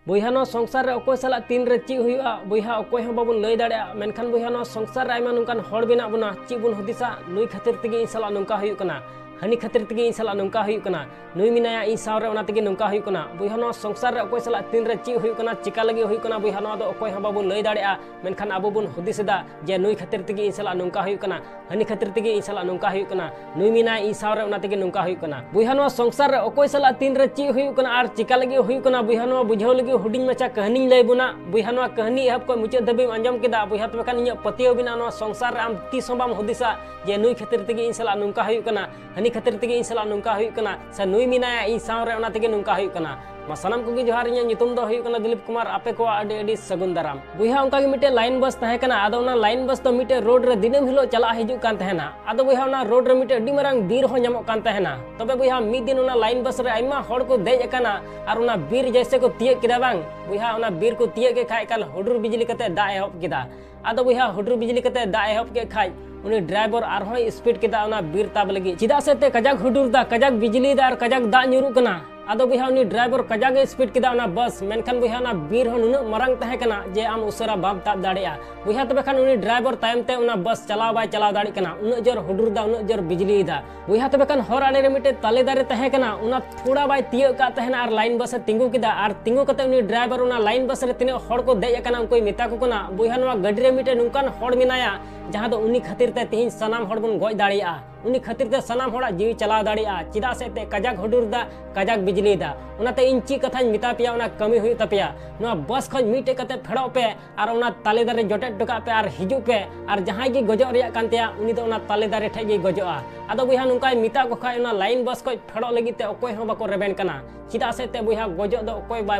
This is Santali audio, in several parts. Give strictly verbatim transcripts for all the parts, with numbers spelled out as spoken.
ᱵᱚᱭᱦᱟ, ᱱᱚᱣᱟ ᱥᱚᱝᱥᱟᱨ ᱨᱮ ᱚᱠᱚᱭ ᱥᱟᱞᱟᱜ ᱛᱤᱱ ᱨᱮ ᱪᱮᱫ ᱦᱩᱭᱩᱜᱼᱟ, ᱵᱚᱭᱦᱟ, ᱚᱠᱚᱭ ᱦᱚᱸ ᱵᱟᱵᱚᱱ ᱞᱟᱹᱭ ᱫᱟᱲᱮᱭᱟᱜᱼᱟ᱾ ᱢᱮᱱᱠᱷᱟᱱ ᱵᱚᱭᱦᱟ, ᱱᱚᱣᱟ ᱥᱚᱝᱥᱟᱨ ᱨᱮ ᱟᱭᱢᱟ ᱱᱚᱝᱠᱟᱱ ᱦᱚᱲ ᱢᱮᱱᱟᱜ ᱵᱚᱱᱟ, ᱪᱮᱫ ᱵᱚᱱ ᱦᱩᱫᱤᱥᱟ, ᱱᱩᱭ ᱠᱷᱟᱹᱛᱤᱨ ᱛᱮᱜᱮ ᱤᱧ ᱥᱟᱞᱟᱜ ᱱᱚᱝᱠᱟ ᱦᱩᱭᱩᱜ ᱠᱟᱱᱟ, ᱦᱟᱹᱱᱤ ᱠᱷᱟᱹᱛᱤᱨ ᱛᱮᱜᱮ ᱤᱧ ᱥᱟᱞᱟᱜ ᱱᱚᱝᱠᱟ ᱦᱩᱭᱩᱜ ᱠᱟᱱᱟ, ᱱᱩᱭ ᱢᱮᱱᱟᱭᱟ ᱤᱧ ᱥᱟᱶ ᱨᱮ, ᱚᱱᱟ ᱛᱮᱜᱮ ᱱᱚᱝᱠᱟ ᱦᱩᱭᱩᱜ ᱠᱟᱱᱟ᱾ ᱵᱚᱭᱦᱟ, ᱱᱚᱣᱟ ᱥᱚᱝᱥᱟᱨ ᱨᱮ ᱚᱠᱚᱭ ᱥᱟᱞᱟᱜ ᱛᱤᱱ ᱨᱮ ᱪᱮᱫ ᱦᱩᱭᱩᱜ ᱠᱟᱱᱟ, ᱪᱮᱠᱟ ᱞᱟᱹᱜᱤᱫ ᱦᱩᱭᱩᱜ ᱠᱟᱱᱟ, ᱵᱚᱭᱦᱟ, ᱱᱚᱣᱟ ᱫᱚ ᱚᱠᱚᱭ ᱦᱚᱸ ᱵᱟᱵᱚᱱ ᱞᱟᱹᱭ ᱫᱟᱲᱮᱭᱟᱜᱼᱟ᱾ ᱢᱮᱱᱠᱷᱟᱱ ᱟᱵᱚ ᱵᱚᱱ ᱦᱩᱫᱤᱥ ᱮᱫᱟ ᱡᱮ ᱱᱩᱭ ᱠᱷᱟᱹᱛᱤᱨ ᱛᱮᱜᱮ ᱤᱧ ᱥᱟᱞᱟᱜ ᱱᱚᱝᱠᱟ ᱦᱩᱭᱩᱜ ᱠᱟᱱᱟ, ᱦᱟᱹᱱᱤ ᱠᱷᱟᱹᱛᱤᱨ ᱛᱮᱜᱮ ᱤᱧ ᱥᱟᱞᱟᱜ ᱱᱚᱝᱠᱟ ᱦᱩᱭᱩᱜ ᱠᱟᱱᱟ, ᱱᱩᱭ ᱢᱮᱱᱟᱭ ᱤᱧ ᱥᱟᱶ ᱨᱮ, ᱚᱱᱟ ᱛᱮᱜᱮ ᱱᱚᱝᱠᱟ ᱦᱩᱭᱩᱜ ᱠᱟᱱᱟ᱾ ᱵᱚᱭᱦᱟ, ᱱᱚᱣᱟ ᱥᱚᱝᱥᱟᱨ ᱨᱮ ᱚᱠᱚᱭ ᱥᱟᱞᱟᱜ ᱛᱤᱱ ᱨᱮ ᱪᱮᱫ ᱦᱩᱭᱩᱜ ᱠᱟᱱᱟ ᱟᱨ ᱪᱮᱠᱟ ᱞᱟᱹᱜᱤᱫ ᱦᱩᱭᱩᱜ ᱠᱟᱱᱟ, ᱵᱚᱭᱦᱟ, ᱱᱚᱣᱟ ᱵᱩᱡᱷᱟᱹᱣ ᱞᱟᱹᱜᱤᱫ ᱦᱩᱰᱤᱧ ᱢᱟᱪᱷᱟ ᱠᱟᱹᱦᱱᱤᱧ ᱞᱟᱹᱭ ᱵᱚᱱᱟ᱾ ᱵᱚᱭᱦᱟ, ᱱᱚᱣᱟ ᱠᱟᱹᱦᱱᱤ ᱮᱦᱚᱵ ᱠᱷᱚᱱ ᱢᱩᱪᱟᱹᱫ ᱫᱷᱟᱹᱵᱤᱡ ᱮᱢ ᱟᱸᱡᱚᱢ ᱠᱮᱫᱟ, ᱵᱚᱭᱦᱟ, ᱛᱚᱵᱮ ᱠᱷᱟᱱ ᱤᱧᱟᱹᱜ ᱯᱟᱹᱛᱭᱟᱹᱣ ᱢᱮᱱᱟᱜᱼᱟ, ᱱᱚᱣᱟ ᱥᱚᱝᱥᱟᱨ ᱨᱮ ᱟᱢ ᱛᱤᱥ ᱦᱚᱸ ᱵᱟᱢ ᱦᱩᱫᱤᱥᱟ ᱡᱮ ᱱᱩᱭ ᱠᱷᱟᱹᱛᱤᱨ ᱛᱮᱜᱮ ᱤᱧ ᱥᱟᱞᱟᱜ ᱱᱚᱝᱠᱟ ᱦᱩᱭᱩᱜ ᱠᱟᱱᱟ, ᱦᱟᱹᱱᱤ ᱠᱷᱟᱹᱛᱤᱨ ᱛᱮᱜᱮ ᱤᱧ ᱥᱟᱞᱟᱜ ᱱᱚᱝᱠᱟ ᱦᱩᱭᱩᱜ ᱠᱟᱱᱟ, ᱥᱮ ᱱᱩᱭ ᱢᱮᱱᱟᱭᱟ ᱤᱧ ᱥᱟᱶ ᱨᱮ, ᱚᱱᱟ ᱛᱮᱜᱮ ᱱᱚᱝᱠᱟ ᱦᱩᱭᱩᱜ ᱠᱟᱱᱟ᱾ ᱢᱟ ᱥᱟᱱᱟᱢ ᱠᱚᱜᱮ ᱡᱚᱦᱟᱨ, ᱤᱧᱟᱹᱜ ᱧᱩᱛᱩᱢ ᱫᱚ ᱦᱩᱭᱩᱜ ᱠᱟᱱᱟ ᱫᱤᱞᱤᱯ ᱠᱩᱢᱟᱨ, ᱟᱯᱮ ᱠᱚᱣᱟᱜ ᱟᱹᱰᱤ ᱟᱹᱰᱤ ᱥᱟᱹᱜᱩᱱ ᱫᱟᱨᱟᱢ᱾ ᱵᱚᱭᱦᱟ, ᱚᱱᱠᱟ ᱜᱮ ᱢᱤᱫᱴᱮᱡ ᱞᱟᱭᱤᱱ ᱵᱟᱥ ᱛᱟᱦᱮᱸ ᱠᱟᱱᱟ᱾ ᱟᱫᱚ ᱚᱱᱟ ᱞᱟᱭᱤᱱ ᱵᱟᱥ ᱫᱚ ᱢᱤᱫᱴᱮᱡ ᱨᱳᱰ ᱨᱮ ᱫᱤᱱᱟᱹᱢ ᱦᱤᱞᱳᱜ ᱪᱟᱞᱟᱜ ᱦᱤᱡᱩᱜ ᱠᱟᱱ ᱛᱟᱦᱮᱱᱟ᱾ ᱟᱫᱚ ᱵᱚᱭᱦᱟ, ᱚᱱᱟ ᱨᱳᱰ ᱨᱮ ᱢᱤᱫᱴᱮᱡ ᱟᱹᱰᱤ ᱢᱟᱨᱟᱝ ᱵᱤᱨ ᱦᱚᱸ ᱧᱟᱢᱚᱜ ᱠᱟᱱ ᱛᱟᱦᱮᱱᱟ᱾ ᱛᱚᱵᱮ ᱵᱚᱭᱦᱟ, ᱢᱤᱫ ᱫᱤᱱ ᱚᱱᱟ ᱞᱟᱭᱤᱱ ᱵᱟᱥ ᱨᱮ ᱟᱭᱢᱟ ᱦᱚᱲ ᱠᱚ ᱫᱮᱡ ᱟᱠᱟᱱᱟ ᱟᱨ ᱚᱱᱟ ᱵᱤᱨ ᱡᱮᱭᱥᱮ ᱠᱚ ᱛᱤᱭᱟᱹᱜ ᱠᱮᱫᱟ ᱵᱟᱝ, ᱵᱚᱭᱦᱟ, ᱚᱱᱟ ᱵᱤᱨ ᱠᱚ ᱛᱤᱭᱟᱹᱜ ᱠᱮᱫ ᱠᱷᱟᱡ ᱮᱠᱟᱞ ᱦᱩᱰᱩᱨ ᱵᱤᱡᱽᱞᱤ ᱠᱟᱛᱮ ᱫᱟᱜ ᱮᱦᱚᱵ ᱠᱮᱫᱟ᱾ ᱟᱫᱚ ᱵᱚᱭᱦᱟ, ᱦᱩᱰᱩᱨ ᱵᱤᱡᱽᱞᱤ ᱠᱟᱛᱮ ᱫᱟᱜ ᱮᱦᱚᱵ ᱠᱮᱫ ᱠᱷᱟᱡ ᱩᱱᱤ ᱰᱨᱟᱭᱵᱷᱟᱨ ᱟᱨᱦᱚᱸᱭ ᱥᱯᱤᱰ ᱠᱮᱫᱟ ᱚᱱᱟ ᱵᱤᱨ ᱛᱟᱵ ᱞᱟᱹᱜᱤᱫ᱾ ᱪᱮᱫᱟᱜ ᱥᱮ ᱛᱮ ᱠᱟᱡᱟᱠ ᱦᱩᱰᱩᱨ ᱫᱟ, ᱠᱟᱡᱟᱠ ᱵᱤᱡᱽᱞᱤ ᱫᱟ ᱟᱨ ᱠᱟᱡᱟᱠ ᱫᱟᱜ ᱧᱩᱨᱩᱜ ᱠᱟᱱᱟ᱾ ᱟᱫᱚ ᱵᱚᱭᱦᱟ, ᱩᱱᱤ ᱰᱨᱟᱭᱵᱷᱟᱨ ᱠᱟᱡᱟᱠ ᱮ ᱥᱯᱤᱰ ᱠᱮᱫᱟ ᱚᱱᱟ ᱵᱟᱥ, ᱢᱮᱱᱠᱷᱟᱱ ᱵᱚᱭᱦᱟ, ᱚᱱᱟ ᱵᱤᱨ ᱦᱚᱸ ᱱᱩᱱᱟᱹᱜ ᱢᱟᱨᱟᱝ ᱛᱟᱦᱮᱸ ᱠᱟᱱᱟ ᱡᱮ ᱟᱢ ᱩᱥᱟᱹᱨᱟ ᱵᱟᱢ ᱛᱟᱵ ᱫᱟᱲᱮᱭᱟᱜᱼᱟ᱾ ᱵᱚᱭᱦᱟ, ᱛᱚᱵᱮ ᱠᱷᱟᱱ ᱩᱱᱤ ᱰᱨᱟᱭᱵᱷᱟᱨ ᱛᱟᱭᱚᱢ ᱛᱮ ᱚᱱᱟ ᱵᱟᱥ ᱪᱟᱞᱟᱣ ᱵᱟᱭ ᱪᱟᱞᱟᱣ ᱫᱟᱲᱮᱭᱟᱜ ᱠᱟᱱᱟ, ᱩᱱᱟᱹᱜ ᱡᱳᱨ ᱦᱩᱰᱩᱨ ᱫᱟ, ᱩᱱᱟᱹᱜ ᱡᱳᱨ ᱵᱤᱡᱽᱞᱤᱭᱮᱫᱟ᱾ ᱵᱚᱭᱦᱟ, ᱛᱚᱵᱮ ᱠᱷᱟᱱ ᱦᱚᱨ ᱟᱲᱮ ᱨᱮ ᱢᱤᱫᱴᱮᱡ ᱛᱟᱞᱮ ᱫᱟᱨᱮ ᱛᱟᱦᱮᱸ ᱠᱟᱱᱟ, ᱚᱱᱟ ᱛᱷᱚᱲᱟ ᱵᱟᱭ ᱛᱤᱭᱟᱹᱜ ᱠᱟᱜ ᱛᱟᱦᱮᱱᱟ ᱟᱨ ᱞᱟᱭᱤᱱ ᱵᱟᱥ ᱮ ᱛᱤᱸᱜᱩ ᱠᱮᱫᱟ ᱟᱨ ᱛᱤᱸᱜᱩ ᱠᱟᱛᱮ ᱩᱱᱤ ᱰᱨᱟᱭᱵᱷᱟᱨ ᱚᱱᱟ ᱞᱟᱭᱤᱱ ᱵᱟᱥ ᱨᱮ ᱛᱤᱱᱟᱹᱜ ᱦᱚᱲ ᱠᱚ ᱫᱮᱡ ᱟᱠᱟᱱᱟ ᱩᱱᱠᱩᱭ ᱢᱮᱛᱟ ᱠᱚ ᱠᱟᱱᱟ, ᱵᱚᱭᱦᱟ, ᱱᱚᱣᱟ ᱜᱟᱹᱰᱤ ᱨᱮ ᱢᱤᱫᱴᱮᱡ ᱱᱚᱝᱠᱟᱱ ᱦᱚᱲ ᱢᱮᱱᱟᱭᱟ ᱡᱟᱦᱟᱸ ᱫᱚ ᱩᱱᱤ ᱠᱷᱟᱹᱛᱤᱨ ᱛᱮ ᱛᱤᱦᱤᱧ ᱥᱟᱱᱟᱢ ᱦᱚᱲ ᱵᱚᱱ ᱜᱚᱡ ᱫᱟᱲᱮᱭᱟᱜᱼᱟ, ᱩᱱᱤ ᱠᱷᱟᱹᱛᱤᱨ ᱛᱮ ᱥᱟᱱᱟᱢ ᱦᱚᱲᱟᱜ ᱡᱤᱣᱤ ᱪᱟᱞᱟᱣ ᱫᱟᱲᱮᱭᱟᱜᱼᱟ᱾ ᱪᱮᱫᱟᱜ ᱥᱮ ᱮᱱᱛᱮᱫ ᱠᱟᱡᱟᱠ ᱦᱩᱰᱩᱨ ᱫᱟ, ᱠᱟᱡᱟᱠ ᱵᱤᱡᱽᱞᱤ ᱫᱟ᱾ ᱚᱱᱟᱛᱮ ᱤᱧ ᱪᱮᱫ ᱠᱟᱛᱷᱟᱧ ᱢᱮᱛᱟ ᱯᱮᱭᱟ, ᱚᱱᱟ ᱠᱟᱹᱢᱤ ᱦᱩᱭᱩᱜ ᱛᱟᱯᱮᱭᱟ᱾ ᱱᱚᱣᱟ ᱵᱟᱥ ᱠᱷᱚᱡ ᱢᱤᱫᱴᱮᱡ ᱠᱟᱛᱮ ᱯᱷᱮᱰᱚᱜ ᱯᱮ ᱟᱨ ᱚᱱᱟ ᱛᱟᱞᱮ ᱫᱟᱨᱮ ᱡᱚᱴᱮᱫ ᱦᱚᱴᱚ ᱠᱟᱜ ᱯᱮ ᱟᱨ ᱦᱤᱡᱩᱜ ᱯᱮ, ᱟᱨ ᱡᱟᱦᱟᱸᱭ ᱜᱮ ᱜᱚᱡᱚᱜ ᱨᱮᱭᱟᱜ ᱠᱟᱱ ᱛᱟᱭᱟ ᱩᱱᱤ ᱫᱚ ᱚᱱᱟ ᱛᱟᱞᱮ ᱫᱟᱨᱮ ᱴᱷᱮᱡ ᱜᱮᱭ ᱜᱚᱡᱚᱜᱼᱟ᱾ ᱟᱫᱚ ᱵᱚᱭᱦᱟ, ᱱᱚᱝᱠᱟᱭ ᱢᱮᱛᱟ ᱠᱚ ᱠᱷᱟᱡ ᱚᱱᱟ ᱞᱟᱭᱤᱱ ᱵᱟᱥ ᱠᱷᱚᱡ ᱯᱷᱮᱰᱚᱜ ᱞᱟᱹᱜᱤᱫ ᱛᱮ ᱚᱠᱚᱭ ᱦᱚᱸ ᱵᱟᱠᱚ ᱨᱮᱵᱮᱱ ᱠᱟᱱᱟ᱾ ᱪᱮᱫᱟᱜ ᱥᱮ ᱮᱱᱛᱮᱫ ᱵᱚᱭᱦᱟ, ᱜᱚᱡᱚᱜ ᱫᱚ ᱚᱠᱚᱭ ᱵᱟᱭ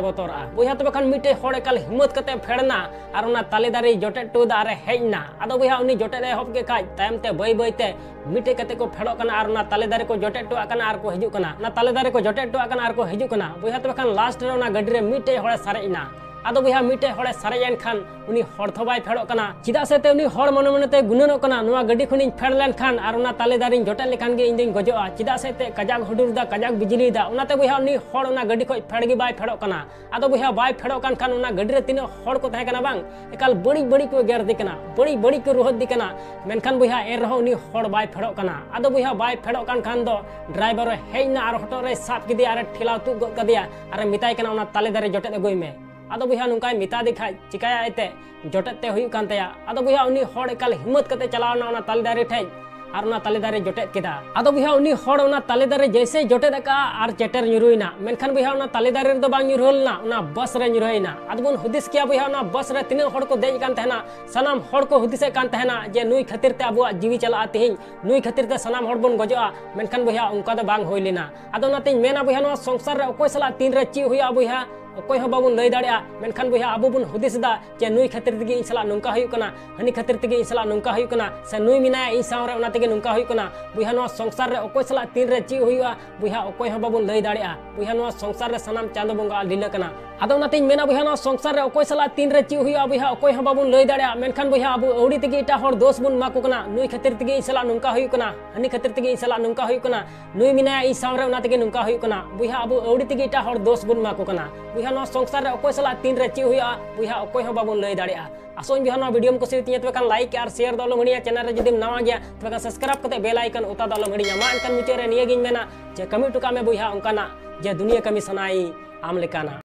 ᱵᱚᱛᱚᱨᱟᱜᱼᱟ᱾ ᱵᱚᱭᱦᱟ, ᱛᱚᱵᱮ ᱠᱷᱟᱱ ᱢᱤᱫᱴᱮᱡ ᱦᱚᱲ ᱮᱠᱟᱞ ᱦᱤᱢᱢᱚᱛ ᱠᱟᱛᱮ ᱯᱷᱮᱰ ᱮᱱᱟ ᱟᱨ ᱚᱱᱟ ᱛᱟᱞᱮ ᱫᱟᱨᱮᱭ ᱡᱚᱴᱮᱫ ᱦᱚᱴᱚ ᱮᱫᱟ ᱟᱨᱮ ᱦᱮᱡ ᱮᱱᱟ᱾ ᱟᱫᱚ ᱵᱚᱭᱦᱟ, ᱩᱱᱤ ᱡᱚᱴᱮᱫ ᱮ ᱮᱦᱚᱵ ᱠᱮᱫ ᱠᱷᱟᱡ ᱛᱟᱭᱚᱢ ᱛᱮ ᱵᱟᱹᱭ ᱵᱟᱹᱭ ᱛᱮ ᱢᱤᱫᱴᱮᱡ ᱠᱟᱛᱮ ᱠᱚ ᱯᱷᱮᱰᱚᱜ ᱠᱟᱱᱟ ᱟᱨ ᱚᱱᱟ ᱛᱟᱞᱮ ᱫᱟᱨᱮ ᱠᱚ ᱡᱚᱴᱮᱫ ᱦᱚᱴᱚᱣᱟᱜ ᱠᱟᱱᱟ ᱟᱨ ᱠᱚ ᱦᱤᱡᱩᱜ ᱠᱟᱱᱟ, ᱚᱱᱟ ᱛᱟᱞᱮ ᱫᱟᱨᱮ ᱠᱚ ᱡᱚᱴᱮᱫ ᱦᱚᱴᱚᱣᱟᱜ ᱠᱟᱱᱟ ᱟᱨ ᱠᱚ ᱦᱤᱡᱩᱜ ᱠᱟᱱᱟ᱾ ᱵᱚᱭᱦᱟ, ᱛᱚᱵᱮ ᱠᱷᱟᱱ ᱞᱟᱥᱴ ᱨᱮ ᱚᱱᱟ ᱜᱟᱹᱰᱤ ᱨᱮ ᱢᱤᱫᱴᱮᱡ ᱦᱚᱲᱮ ᱥᱟᱨᱮᱡ ᱮᱱᱟ᱾ ᱟᱫᱚ ᱵᱚᱭᱦᱟ, ᱢᱤᱫᱴᱮᱡ ᱦᱚᱲᱮ ᱥᱟᱨᱮᱡ ᱮᱱ ᱠᱷᱟᱱ ᱩᱱᱤ ᱦᱚᱲ ᱫᱚ ᱵᱟᱭ ᱯᱷᱮᱰᱚᱜ ᱠᱟᱱᱟ᱾ ᱪᱮᱫᱟᱜ ᱥᱮ ᱛᱮ ᱩᱱᱤ ᱦᱚᱲ ᱢᱚᱱᱮ ᱢᱚᱱᱮᱛᱮ ᱜᱩᱱᱟᱹᱱᱚᱜ ᱠᱟᱱᱟ, ᱱᱚᱣᱟ ᱜᱟᱹᱰᱤ ᱠᱷᱚᱱᱤᱧ ᱯᱷᱮᱰ ᱞᱮᱱᱠᱷᱟᱱ ᱟᱨ ᱚᱱᱟ ᱛᱟᱞᱮ ᱫᱟᱨᱮᱧ ᱡᱚᱴᱮᱫ ᱞᱮᱠᱷᱟᱱ ᱜᱮ ᱤᱧ ᱫᱚᱧ ᱜᱚᱡᱚᱜᱼᱟ᱾ ᱪᱮᱫᱟᱜ ᱥᱮ ᱛᱮ ᱠᱟᱡᱟᱠ ᱦᱩᱰᱩᱨ ᱫᱟ, ᱠᱟᱡᱟᱠ ᱵᱤᱡᱽᱞᱤ ᱫᱟ, ᱚᱱᱟᱛᱮ ᱵᱚᱭᱦᱟ ᱩᱱᱤ ᱦᱚᱲ ᱚᱱᱟ ᱜᱟᱹᱰᱤ ᱠᱷᱚᱡ ᱯᱷᱮᱰ ᱜᱮ ᱵᱟᱭ ᱯᱷᱮᱰᱚᱜ ᱠᱟᱱᱟ᱾ ᱟᱫᱚ ᱵᱚᱭᱦᱟ, ᱵᱟᱭ ᱯᱷᱮᱰᱚᱜ ᱠᱟᱱ ᱠᱷᱟᱱ ᱚᱱᱟ ᱜᱟᱹᱰᱤ ᱨᱮ ᱛᱤᱱᱟᱹᱜ ᱦᱚᱲ ᱠᱚ ᱛᱟᱦᱮᱸ ᱠᱟᱱᱟ ᱵᱟᱝ, ᱮᱠᱟᱞ ᱵᱟᱹᱲᱤᱡ ᱵᱟᱹᱲᱤᱡ ᱠᱚ ᱮᱜᱮᱨ ᱫᱤ ᱠᱟᱱᱟ, ᱵᱟᱹᱲᱤᱡ ᱵᱟᱹᱲᱤᱡ ᱠᱚ ᱨᱩᱦᱮᱫ ᱫᱤ ᱠᱟᱱᱟ᱾ ᱢᱮᱱᱠᱷᱟᱱ ᱵᱚᱭᱦᱟ, ᱮᱱ ᱨᱮᱦᱚᱸ ᱩᱱᱤ ᱦᱚᱲ ᱵᱟᱭ ᱯᱷᱮᱰᱚᱜ ᱠᱟᱱᱟ᱾ ᱟᱫᱚ ᱵᱚᱭᱦᱟ, ᱵᱟᱭ ᱯᱷᱮᱰᱚᱜ ᱠᱟᱱ ᱠᱷᱟᱱ ᱫᱚ ᱰᱨᱟᱭᱵᱷᱟᱨ ᱮ ᱦᱮᱡ ᱮᱱᱟ ᱟᱨ ᱦᱚᱴᱚᱜ ᱨᱮᱭ ᱥᱟᱵ ᱠᱮᱫᱮᱭᱟ ᱟᱨ ᱮ ᱴᱷᱮᱞᱟᱣ ᱛᱩᱫ ᱜᱚᱫ ᱠᱟᱫᱮᱭᱟ ᱟᱨ ᱮ ᱢᱮᱛᱟᱭ ᱠᱟᱱᱟ, "ᱚᱱᱟ ᱛᱟᱞᱮ ᱫᱟᱨᱮ ᱡᱚᱴᱮᱫ ᱟᱹᱜᱩᱭ ᱢᱮ᱾" ᱟᱫᱚ ᱵᱚᱭᱦᱟ, ᱱᱚᱝᱠᱟᱭ ᱢᱮᱛᱟ ᱫᱮ ᱠᱷᱟᱡ ᱪᱤᱠᱟᱭᱟ ᱮᱱᱛᱮ, ᱡᱚᱴᱮᱫ ᱛᱮ ᱦᱩᱭᱩᱜ ᱠᱟᱱ ᱛᱟᱭᱟ᱾ ᱟᱫᱚ ᱵᱚᱭᱦᱟ, ᱩᱱᱤ ᱦᱚᱲ ᱮᱠᱟᱞ ᱦᱤᱢᱢᱟᱹᱛ ᱠᱟᱛᱮ ᱪᱟᱞᱟᱣ ᱮᱱᱟ ᱚᱱᱟ ᱛᱟᱞᱮ ᱫᱟᱨᱮ ᱴᱷᱮᱡ ᱟᱨ ᱚᱱᱟ ᱛᱟᱞᱮ ᱫᱟᱨᱮ ᱡᱚᱴᱮᱫ ᱠᱮᱫᱟ᱾ ᱟᱫᱚ ᱵᱚᱭᱦᱟ, ᱩᱱᱤ ᱦᱚᱲ ᱚᱱᱟ ᱛᱟᱞᱮ ᱫᱟᱨᱮ ᱡᱮᱭᱥᱮᱭ ᱡᱚᱴᱮᱫ ᱟᱠᱟᱫᱼᱟ ᱟᱨ ᱪᱮᱴᱮᱨ ᱧᱩᱨᱩᱭᱮᱱᱟ᱾ ᱢᱮᱱᱠᱷᱟᱱ ᱵᱚᱭᱦᱟ, ᱚᱱᱟ ᱛᱟᱞᱮ ᱫᱟᱨᱮ ᱨᱮᱫᱚ ᱵᱟᱝ ᱧᱩᱨᱦᱟᱹ ᱞᱮᱱᱟ, ᱚᱱᱟ ᱵᱟᱥ ᱨᱮ ᱧᱩᱨᱦᱟᱹᱭᱮᱱᱟ᱾ ᱟᱫᱚ ᱵᱚᱱ ᱦᱩᱫᱤᱥ ᱠᱮᱭᱟ ᱵᱚᱭᱦᱟ, ᱚᱱᱟ ᱵᱟᱥ ᱨᱮ ᱛᱤᱱᱟᱹᱜ ᱦᱚᱲ ᱠᱚ ᱫᱮᱡ ᱟᱠᱟᱱ ᱛᱟᱦᱮᱱᱟ, ᱥᱟᱱᱟᱢ ᱦᱚᱲ ᱠᱚ ᱦᱩᱫᱤᱥᱮᱫ ᱠᱟᱱ ᱛᱟᱦᱮᱱᱟ ᱡᱮ ᱱᱩᱭ ᱠᱷᱟᱹᱛᱤᱨ ᱛᱮ ᱟᱵᱚᱣᱟᱜ ᱡᱤᱣᱤ ᱪᱟᱞᱟᱜᱼᱟ ᱛᱤᱦᱤᱧ, ᱱᱩᱭ ᱠᱷᱟᱹᱛᱤᱨ ᱛᱮ ᱥᱟᱱᱟᱢ ᱦᱚᱲ ᱵᱚᱱ ᱜᱚᱡᱚᱜᱼᱟ᱾ ᱢᱮᱱᱠᱷᱟᱱ ᱵᱚᱭᱦᱟ, ᱚᱱᱠᱟ ᱫᱚ ᱵᱟᱝ ᱦᱩᱭ ᱞᱮᱱᱟ᱾ ᱟᱫᱚ ᱚᱱᱟᱛᱤᱧ ᱢᱮᱱᱟ ᱵᱚᱭᱦᱟ, ᱱᱚᱣᱟ ᱥᱚᱝᱥᱟᱨ ᱨᱮ ᱚᱠᱚᱭ ᱥᱟᱞᱟᱜ ᱛᱤᱱᱨᱮ ᱪᱮᱫ ᱦᱩᱭᱩᱜᱼᱟ ᱵᱚᱭᱦᱟ, ᱚᱠᱚᱭ ᱦᱚᱸ ᱵᱟᱵᱚᱱ ᱞᱟᱹᱭ ᱫᱟᱲᱮᱭᱟᱜᱼᱟ᱾ ᱢᱮᱱᱠᱷᱟᱱ ᱵᱚᱭᱦᱟ, ᱟᱵᱚ ᱵᱚᱱ ᱦᱩᱫᱤᱥ ᱮᱫᱟ ᱡᱮ ᱱᱩᱭ ᱠᱷᱟᱹᱛᱤᱨ ᱛᱮᱜᱮ ᱤᱧ ᱥᱟᱞᱟᱜ ᱱᱚᱝᱠᱟ ᱦᱩᱭᱩᱜ ᱠᱟᱱᱟ, ᱦᱟᱹᱱᱤ ᱠᱷᱟᱹᱛᱤᱨ ᱛᱮᱜᱮ ᱤᱧ ᱥᱟᱞᱟᱜ ᱱᱚᱝᱠᱟ ᱦᱩᱭᱩᱜ ᱠᱟᱱᱟ, ᱥᱮ ᱱᱩᱭ ᱢᱮᱱᱟᱭᱟ ᱤᱧ ᱥᱟᱶ ᱨᱮ, ᱚᱱᱟ ᱛᱮᱜᱮ ᱱᱚᱝᱠᱟ ᱦᱩᱭᱩᱜ ᱠᱟᱱᱟ᱾ ᱵᱚᱭᱦᱟ, ᱱᱚᱣᱟ ᱥᱚᱝᱥᱟᱨ ᱨᱮ ᱚᱠᱚᱭ ᱥᱟᱞᱟᱜ ᱛᱤᱱᱨᱮ ᱪᱮᱫ ᱦᱩᱭᱩᱜᱼᱟ ᱵᱚᱭᱦᱟ, ᱚᱠᱚᱭ ᱦᱚᱸ ᱵᱟᱵᱚᱱ ᱞᱟᱹᱭ ᱫᱟᱲᱮᱭᱟᱜᱼᱟ᱾ ᱵᱚᱭᱦᱟ, ᱱᱚᱣᱟ ᱥᱚᱝᱥᱟᱨ ᱨᱮ ᱥᱟᱱᱟᱢ ᱪᱟᱸᱫᱚ ᱵᱚᱸᱜᱟ ᱟᱜ ᱞᱤᱞᱟᱹ ᱠᱟᱱᱟ᱾ ᱟᱫᱚ ᱚᱱᱟᱛᱤᱧ ᱢᱮᱱᱟ ᱵᱚᱭᱦᱟ, ᱱᱚᱣᱟ ᱥᱚᱝᱥᱟᱨ ᱨᱮ ᱚᱠᱚᱭ ᱥᱟᱞᱟᱜ ᱛᱤᱱᱨᱮ ᱪᱮᱫ ᱦᱩᱭᱩᱜᱼᱟ ᱵᱚᱭᱦᱟ, ᱚᱠᱚᱭ ᱦᱚᱸ ᱵᱟᱵᱚᱱ ᱞᱟᱹᱭ ᱫᱟᱲᱮᱭᱟᱜᱼᱟ᱾ ᱢᱮᱱᱠᱷᱟᱱ ᱵᱚᱭᱦᱟ, ᱟᱵᱚ ᱟᱹᱣᱲᱤ ᱛᱮᱜᱮ ᱮᱴᱟᱜ ᱦᱚᱲ ᱫᱳᱥ ᱵᱚᱱ ᱮᱢᱟ ᱠᱚ ᱠᱟᱱᱟ, ᱱᱩᱭ ᱠᱷᱟᱹᱛᱤᱨ ᱛᱮᱜᱮ ᱤᱧ ᱥᱟᱞᱟᱜ ᱱᱚᱝᱠᱟ ᱦᱩᱭᱩᱜ ᱠᱟᱱᱟ, ᱦᱟᱹᱱᱤ ᱠᱷᱟᱹᱛᱤᱨ ᱛᱮᱜᱮ ᱤᱧ ᱥᱟᱞᱟᱜ ᱱᱚᱝᱠᱟ ᱦᱩᱭᱩᱜ ᱠᱟᱱᱟ, ᱱᱩᱭ ᱢᱮᱱᱟᱭᱟ ᱤᱧ ᱥᱟᱶ ᱨᱮ, ᱚᱱᱟ ᱛᱮᱜᱮ ᱱᱚᱝᱠᱟ ᱦᱩᱭᱩᱜ ᱠᱟᱱᱟ᱾ ᱵᱚᱭᱦᱟ, ᱟᱵᱚ ᱟᱹᱣᱲᱤ ᱛᱮᱜᱮ ᱮᱴᱟᱜ ᱦᱚᱲ ᱫᱳᱥ ᱵᱚᱱ ᱮᱢᱟ ᱠᱚ ᱠᱟᱱᱟ᱾ ᱵᱚᱭᱦᱟ, ᱱᱚᱣᱟ ᱥᱚᱝᱥᱟᱨ ᱨᱮ ᱚᱠᱚᱭ ᱥᱟᱞᱟᱜ ᱛᱤᱱᱨᱮ ᱪᱮᱫ ᱦᱩᱭᱩᱜᱼᱟ ᱵᱚᱭᱦᱟ, ᱚᱠᱚᱭ ᱦᱚᱸ ᱵᱟᱵᱚᱱ ᱞᱟᱹᱭ ᱫᱟᱲᱮᱭᱟᱜᱼᱟ᱾ ᱟᱥᱚᱜ ᱟᱹᱧ ᱵᱚᱭᱦᱟ, ᱱᱚᱣᱟ ᱵᱷᱤᱰᱤᱭᱳᱢ ᱠᱩᱥᱤᱭᱟᱛᱤᱧᱟ, ᱛᱚᱵᱮ ᱠᱷᱟᱱ ᱞᱟᱭᱤᱠ ᱟᱨ ᱥᱮᱭᱟᱨ ᱫᱚ ᱟᱞᱚᱢ ᱦᱤᱲᱤᱧᱟ᱾ ᱪᱮᱱᱮᱞ ᱨᱮ ᱡᱩᱫᱤᱢ ᱱᱟᱣᱟ ᱜᱮᱭᱟ, ᱛᱚᱵᱮ ᱠᱷᱟᱱ ᱥᱟᱵᱥᱠᱨᱟᱭᱤᱵ ᱠᱟᱛᱮ ᱵᱮᱞ ᱟᱭᱠᱚᱱ ᱚᱛᱟ ᱫᱚ ᱟᱞᱚᱢ ᱦᱤᱲᱤᱧᱟ᱾ ᱢᱟ ᱮᱱᱠᱷᱟᱱ ᱢᱩᱪᱟᱹᱫ ᱨᱮ ᱱᱤᱭᱟᱹ ᱜᱤᱧ ᱢᱮᱱᱟ ᱡᱮ ᱠᱟᱹᱢᱤ ᱦᱚᱴᱚ ᱠᱟᱜ ᱢᱮ ᱵᱚᱭᱦᱟ ᱚᱱᱠᱟᱱᱟᱜ ᱡᱮ ᱫᱩᱱᱤᱭᱟᱹ ᱠᱟᱹᱢᱤ ᱥᱟᱱᱟᱭ ᱟᱢ ᱞᱮᱠᱟᱱᱟᱜ᱾